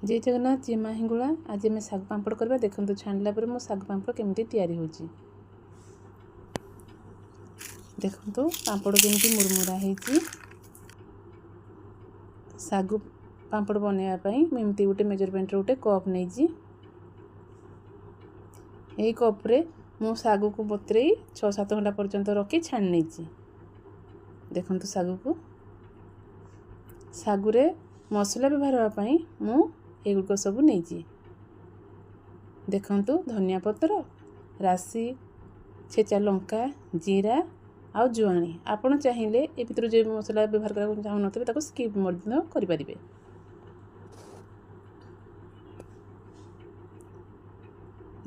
ଜୟ ଜଗନ୍ନାଥ, ଜୟ ମା ହିଙ୍ଗୁଳା। ଆଜି ଆମେ ଶାଗ ପାମ୍ପଡ଼ କରିବା। ଦେଖନ୍ତୁ, ଛାଣିଲା ପରେ ମୋ ଶାଗ ପାମ୍ପଡ଼ କେମିତି ତିଆରି ହେଉଛି। ଦେଖନ୍ତୁ, ପାମ୍ପଡ଼ କେମିତି ମୁରମୁରା ହେଇଛି। ଶାଗୁ ପାମ୍ପଡ଼ ବନେଇବା ପାଇଁ ମୁଁ ଏମିତି ଗୋଟେ ମେଜରମେଣ୍ଟର ଗୋଟେ କପ୍ ନେଇଛି। ଏହି କପ୍ରେ ମୁଁ ଶାଗୁକୁ ବତୁରେଇ 6-7 ଘଣ୍ଟା ପର୍ଯ୍ୟନ୍ତ ରଖି ଛାଣି ନେଇଛି। ଦେଖନ୍ତୁ, ଶାଗୁରେ ମସଲା ବ୍ୟବହାର ହେବା ପାଇଁ ମୁଁ ଏଗୁଡ଼ିକ ସବୁ ନେଇଛି। ଦେଖନ୍ତୁ, ଧନିଆ ପତ୍ର, ରାଶି, ଛେଚା ଲଙ୍କା, ଜିରା ଆଉ ଜୁଆଣି। ଆପଣ ଚାହିଁଲେ ଏ ଭିତରୁ ଯେଉଁ ମସଲା ବ୍ୟବହାର କରିବାକୁ ଚାହୁଁନଥିବେ, ତାକୁ ସ୍କିପ୍ ମଧ୍ୟ କରିପାରିବେ।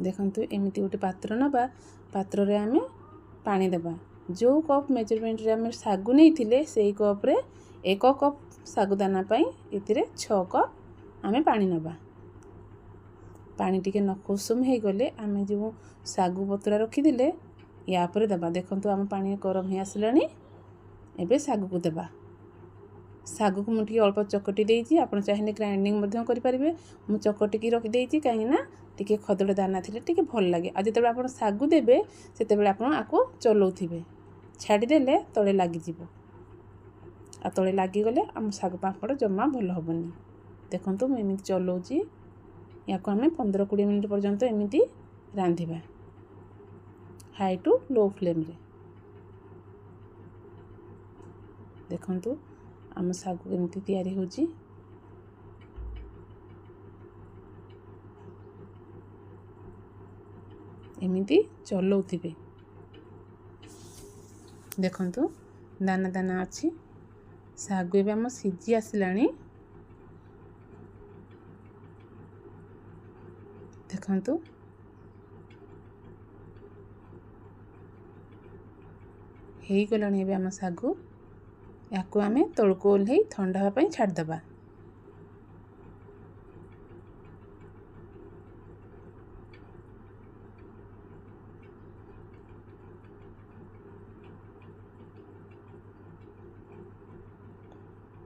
ଦେଖନ୍ତୁ, ଏମିତି ଗୋଟେ ପାତ୍ର ନେବା। ପାତ୍ରରେ ଆମେ ପାଣି ଦେବା। ଯେଉଁ କପ୍ ମେଜରମେଣ୍ଟରେ ଆମେ ଶାଗୁ ନେଇଥିଲେ, ସେଇ କପ୍ରେ 1 କପ୍ ଶାଗୁଦାନା ପାଇଁ ଏଥିରେ 6 କପ୍ ଆମେ ପାଣି ନେବା। ପାଣି ଟିକେ ନଖ ଉଷୁମ ହେଇଗଲେ ଆମେ ଯେଉଁ ଶାଗୁ ବତୁରା ରଖିଥିଲେ, ୟା ଉପରେ ଦେବା। ଦେଖନ୍ତୁ, ଆମ ପାଣି ଗରମ ହେଇ ଆସିଲାଣି। ଏବେ ଶାଗୁକୁ ଦେବା। ଶାଗୁକୁ ମୁଁ ଟିକେ ଅଳ୍ପ ଚକଟି ଦେଇଛି। ଆପଣ ଚାହିଁଲେ ଗ୍ରାଇଣ୍ଡିଙ୍ଗ ମଧ୍ୟ କରିପାରିବେ। ମୁଁ ଚକଟିକି ରଖିଦେଇଛି, କାହିଁକିନା ଟିକେ ଖଦଡ଼ ଦାନା ଥିଲେ ଟିକେ ଭଲ ଲାଗେ। ଆଉ ଯେତେବେଳେ ଆପଣ ଶାଗୁ ଦେବେ, ସେତେବେଳେ ଆପଣ ଆକୁ ଚଲାଉଥିବେ। ଛାଡ଼ିଦେଲେ ତଳେ ଲାଗିଯିବ, ଆଉ ତଳେ ଲାଗିଗଲେ ଆମ ଶାଗ ପାମ୍ପଡ଼ ଜମା ଭଲ ହେବନି। ଦେଖନ୍ତୁ, ମୁଁ ଏମିତି ଚଲାଉଛି। ୟାକୁ ଆମେ 15-20 ମିନିଟ୍ ପର୍ଯ୍ୟନ୍ତ ଏମିତି ରାନ୍ଧିବା ହାଇ ଟୁ ଲୋ ଫ୍ଲେମ୍ରେ। ଦେଖନ୍ତୁ, ଆମ ଶାଗୁ କେମିତି ତିଆରି ହେଉଛି। ଏମିତି ଚଲାଉଥିବେ। ଦେଖନ୍ତୁ, ଦାନା ଦାନା ଅଛି। ଶାଗୁ ଏବେ ଆମ ସିଝି ଆସିଲାଣି। ଦେଖନ୍ତୁ, ହେଇଗଲାଣି ଏବେ ଆମ ଶାଗୁ। ୟାକୁ ଆମେ ତଳକୁ ଓହ୍ଲେଇ ଥଣ୍ଡା ହେବା ପାଇଁ ଛାଡ଼ିଦେବା।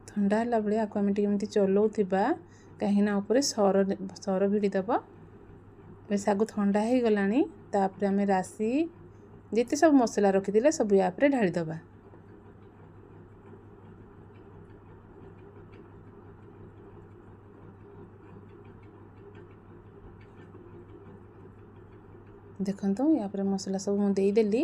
ଥଣ୍ଡା ହେଲା ବେଳେ ଆକୁ ଆମେ ଟିକେ ଏମିତି ଚଲାଉଥିବା, କାହିଁକିନା ଉପରେ ସର ଭିଡ଼ିଦେବ। ଏବେ ଶାଗୁ ଥଣ୍ଡା ହେଇଗଲାଣି। ତାପରେ ଆମେ ରାଶି, ଯେତେ ସବୁ ମସଲା ରଖିଥିଲେ, ସବୁ ୟା ଉପରେ ଢାଳିଦେବା। ଦେଖନ୍ତୁ, ୟା ପରେ ମସଲା ସବୁ ମୁଁ ଦେଇଦେଲି।